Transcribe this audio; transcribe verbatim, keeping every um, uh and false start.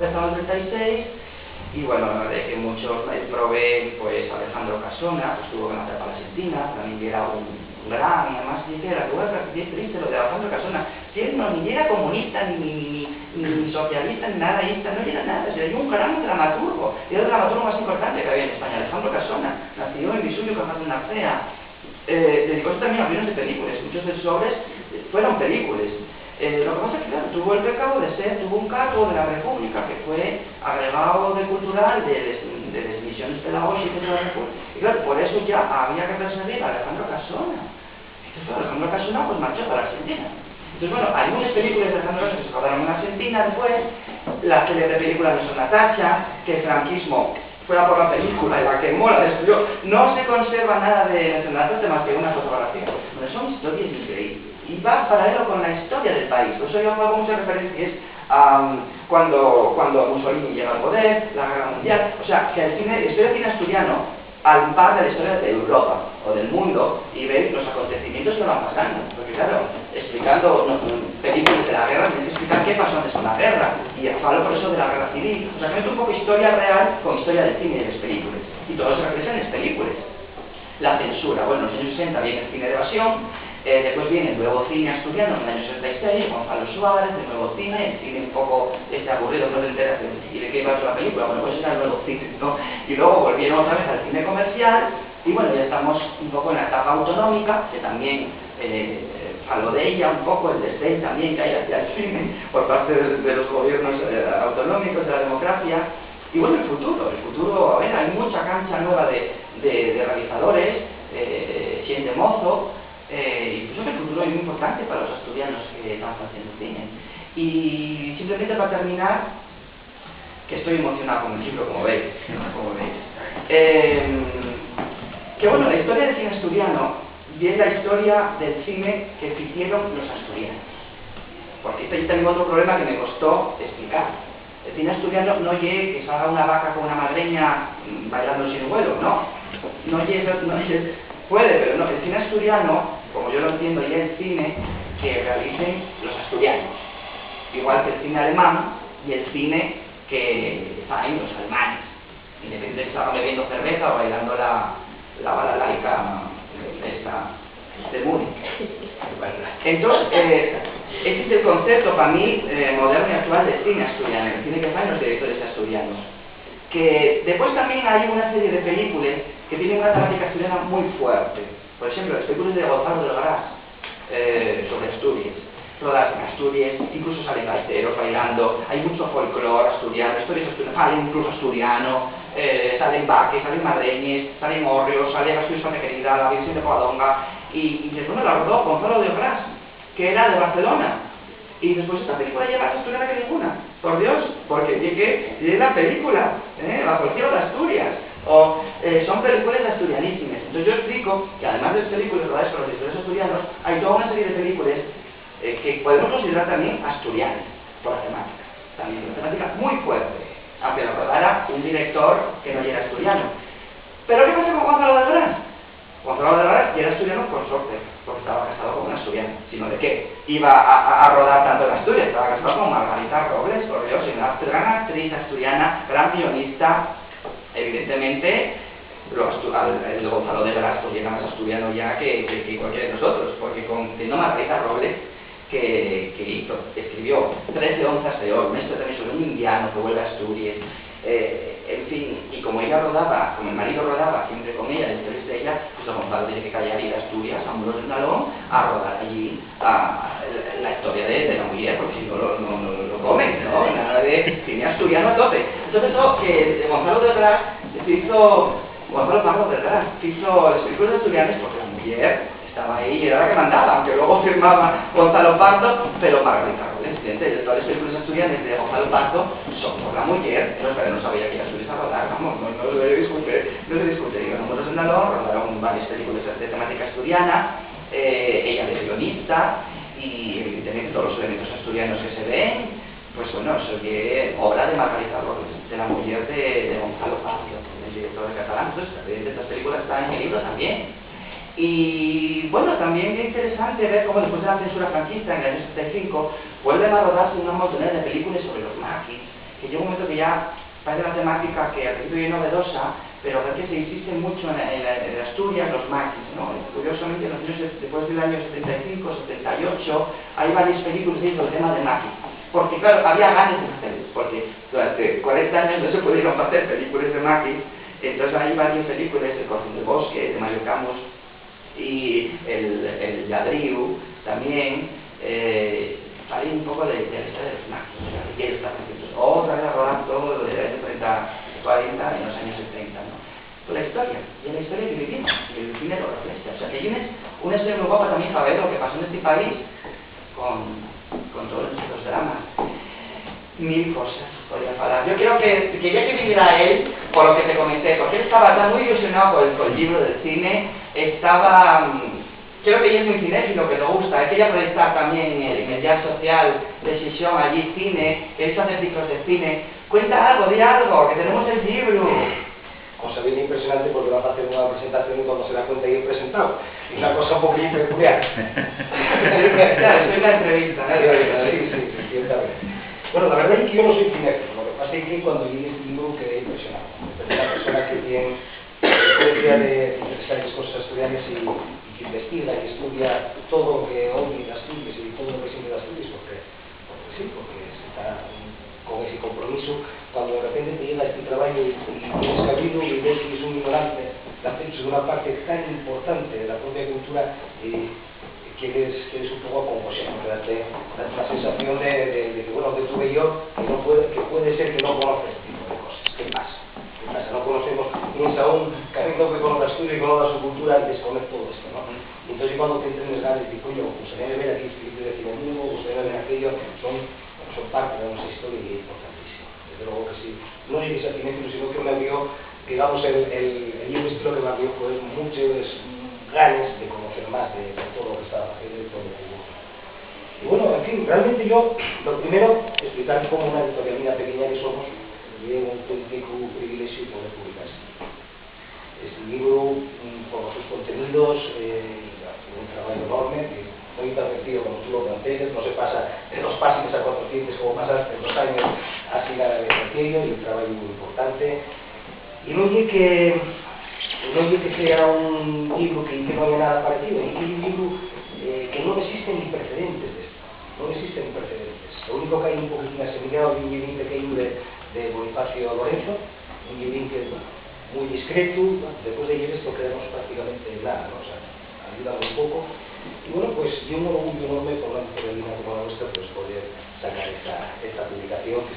Estaba el trenta y seis, y bueno, la verdad es que muchos, eh, probé, pues, Alejandro Casona, que estuvo en la etapa argentina, también era un, un gran, y además dice, la tuve que es triste lo de Alejandro Casona, si él no, ni era comunista, ni, ni, ni, ni, ni socialista, ni nada, ista, no era nada, o sea, era un gran dramaturgo, era el dramaturgo más importante que había en España, Alejandro Casona, nació en Visuyo, Cajas de Narcea, eh, dedicóse también a guiones de películas, muchos de sus obras, eh, fueron películas. Eh, lo que pasa es que, claro, tuvo el pecado de ser, tuvo un cargo de la República que fue agregado de cultural de les, de les misiones pedagógicas de la República. Y claro, por eso ya había que perseguir a Alejandro Casona. Entonces, claro, Alejandro Casona, pues, marchó para Argentina. Entonces, bueno, algunas películas de Alejandro Casona se rodaron en Argentina después, la célebre película Nuestra Natacha, que el franquismo fue a por la película y la quemó, la destruyó. No se conserva nada de Nuestra Natacha más que una fotografía. Bueno, son historias increíbles. Y va paralelo con la historia del país. Por eso yo hago muchas referencias a, mm, cuando, cuando Mussolini llega al poder, la guerra mundial. O sea, que el cine, la historia del cine asturiano, al par de la historia de Europa o del mundo, y ver los acontecimientos que van pasando. Porque, claro, explicando, no, películas de la guerra, tienes que explicar qué pasó antes con la guerra. Y falo por eso de la guerra civil. O sea, que meto un poco historia real con historia del cine y de las películas. Y todo se refleja en las películas. La censura. Bueno, en los años sesenta viene el cine de evasión, eh, después viene el nuevo cine asturiano en el año sesenta y seis, Gonzalo Suárez, el nuevo cine, el cine un poco, este, aburrido, no te enteras de, y de qué va la película, bueno, pues era el nuevo cine, ¿no? Y luego volvieron otra vez al cine comercial, y bueno, ya estamos un poco en la etapa autonómica, que también, eh, falo de ella un poco, el desdén también que hay hacia el cine por parte de, de los gobiernos, eh, autonómicos, de la democracia. Y bueno, el futuro, el futuro, a ver, hay mucha cancha nueva de, de, de realizadores, eh, xente mozo, eh, y pienso que el futuro es muy importante para los asturianos que están haciendo cine. Y simplemente para terminar, que estoy emocionado con el libro, como veis, como veis. Em, que bueno, la historia del cine asturiano es la historia del cine que hicieron los asturianos. Porque este también otro problema que me costó explicar. El cine asturiano no ye que salga una vaca con una madreña, mm, bailando el xiringuelo, no. No ye, no ye, puede, pero no. El cine asturiano, como yo lo entiendo, ye el cine que realicen los asturianos. Igual que el cine alemán y el cine que faen los alemanes. Independiente que salgan bebiendo cerveza o bailando la, la balalaica esta de Múnich. Entonces, eh, ese es el concepto para mí, eh, moderno y actual de cine asturiano, el cine que faen los directores asturianos. Que después también hay una serie de películas que tienen una temática asturiana muy fuerte. Por ejemplo, las películas de Gonzalo del Gras, eh, sobre Asturias, rodadas en Asturias, incluso salen gaiteros bailando, hay mucho folclore asturiano, historias asturianas, salen incluso asturiano, eh, salen vaques, salen madreñes, salen hórreos, sale Asturias Patria Querida, la Virgen de Covadonga, y, y dices, bueno, la rodó Gonzalo del Gras, que era de Barcelona. Y después esta película lleva más asturiana que ninguna, por Dios, porque ye que ye la película, ¿eh? Bajo el cielo de Asturias. O, eh, son películas asturianísimas. Entonces yo explico que además de las películas rodadas por los directores asturianos, hay toda una serie de películas, eh, que podemos considerar también asturianas, por la temática. También una temática muy fuerte, aunque la rodara un director que no era asturiano. Pero ¿qué pasa con Gonzalo del Gras? Gonzalo del Gras ya era asturiano con suerte, porque estaba casado con una asturiana, sino de qué iba a, a, a rodar tanto en Asturias, estaba casado con Margarita Robles, por Dios, una gran actriz asturiana, gran guionista, evidentemente, lo astu-, al, el Gonzalo del Gras, pues, era más asturiano ya que, que, que cualquiera de nosotros, porque con, teniendo Margarita Robles, que, que hizo, escribió Trece onzas de oro, una historia también sobre un indiano que vuelve a Asturias, eh, en fin, y como ella rodaba, como el marido rodaba siempre con ella, las historias de ella, pues don Gonzalo tiene que callar y ir a Asturias, a Muros de Nalón, a rodar allí a, la, la historia de, de la mujer, porque si no lo, no, no lo comen, ¿no? Nada de cine asturiano a tope. Entonces, eso, que Gonzalo del Gras se hizo, Gonzalo Pardo del Gras, se hizo las películas asturianas porque la mujer estaba ahí y era la que mandaba, aunque luego firmaba Gonzalo Pardo, pero Margarita Robles, evidente, todas las películas asturianas de Gonzalo Pardo son por la mujer, no, pero no sabía que era Asturias a rodar, vamos, no, no se discute, no se discute. Digo, nosotros en Nalón rodaron varias películas de temática asturiana, eh, ella de guionista, y evidentemente todos los elementos asturianos que se ven, pues bueno, eso ye obra de Margarita Robles, de la mujer de, de Gonzalo Pardo, el director de Catalán. Entonces, evidentemente, estas películas están en el libro también. Y, bueno, también es interesante ver cómo después de la censura franquista, en el año setenta y cinco, vuelven a rodarse una montonera de películas sobre los maquis, Que llega un momento que ya parece una temática que al principio es novedosa, pero que se insiste mucho en, en, en Asturias, los maquis, ¿no? Y curiosamente, en los años, después del año setenta y cinco, setenta y ocho, hay varias películas sobre el tema de maquis. Porque, claro, había ganas de hacer, porque durante cuarenta años no se pudieron hacer películas de maquis, entonces hay varias películas, El Corazón del Bosque, de Mario Camus, y el, el Lladriu también, eh, falen un poco de, de la historia de los maquis, de los guerreros, otra vez a rodar todo lo de los años treinta, cuarenta, en los años setenta, ¿no? Pues la historia, y la historia que vivimos, y el cine lo refleja. O sea, que hay una, una historia muy guapa también para ver lo que pasó en este país con, con todos estos dramas. Mil cosas podría falar. Yo creo que quería que viniera él, por lo que te comenté, porque él estaba tan muy ilusionado con el, con el libro del cine, estaba, mm, creo que él es muy cinéfilo, que le gusta, él quería proyectar también en el, en el Día Social de Xixón, allí cine, queréis hacer ciclos de cine. Cuenta algo, di algo, que tenemos el libro. José Abel, impresionante porque va a hacer una presentación y cuando se da cuenta ya he presentado. Es una cosa un poquito peculiar. Claro, es una entrevista, ¿no? Sí, sí, sí, ciertamente. Bueno, la verdad es que yo no soy cinéfilo, lo que pasa es que cuando leí este libro quedé impresionado. Es una persona que tiene frecuencia de interesar en cosas asturianas y, y que investiga y estudia todo lo que oye de Asturias y todo lo que siente de Asturias, porque, porque sí, porque se está con ese compromiso. Cuando de repente te llega este trabajo y, y tienes que abrirlo y ves que es un ignorante, la una parte tan importante de la propia cultura, eh, quedes, quedes un poco con cosas, ¿no? Date, date la sensación de, de, de que, bueno, que tuve yo, que, no puede, que puede ser que no conozca este tipo de cosas. ¿Qué pasa? ¿Qué pasa? No conocemos, piensa un café que conozca Asturias y conozca su cultura y desconecta todo esto, ¿no? Y entonces cuando te entren ganas de decir, coño, gustaría ver aquí este tipo de cine, gustaría ver aquello, son, son parte de nuestra historia y es importantísimo. Desde luego que sí. No sé si es el cine, sino que me abrió, digamos, el, el, el libro este lo que me abrió fue muchas ganas de conocer más de, de todo lo que estaba haciendo y todo lo que hubo. Y bueno, en fin, realmente yo, lo primero, explicar cómo una editorialina pequeña que somos, tiene un auténtico privilegio poder publicarse. Este libro, mm, por los sus contenidos, eh, un trabajo enorme, que muy perfectido como tú lo planteas, no se pasa de dos páginas a cuatrocientos como pasaste dos años, así nada de aquello, y un trabajo muy importante. Y no es que, no es que sea un libro que, que no haya nada parecido, es que es un libro, eh, que no existen ni precedentes de esto, no existen ni precedentes. Lo único que hay un poquitín asemillado es un librín pequeño de, de Bonifacio Lorenzo, un librín que es muy discreto, después de leer esto quedamos prácticamente en nada, ¿no? O sea, ayuda muy poco. Y bueno, pues, y un orgullo enorme por una editorialina como la nuestra, pues, poder sacar esta, esta publicación que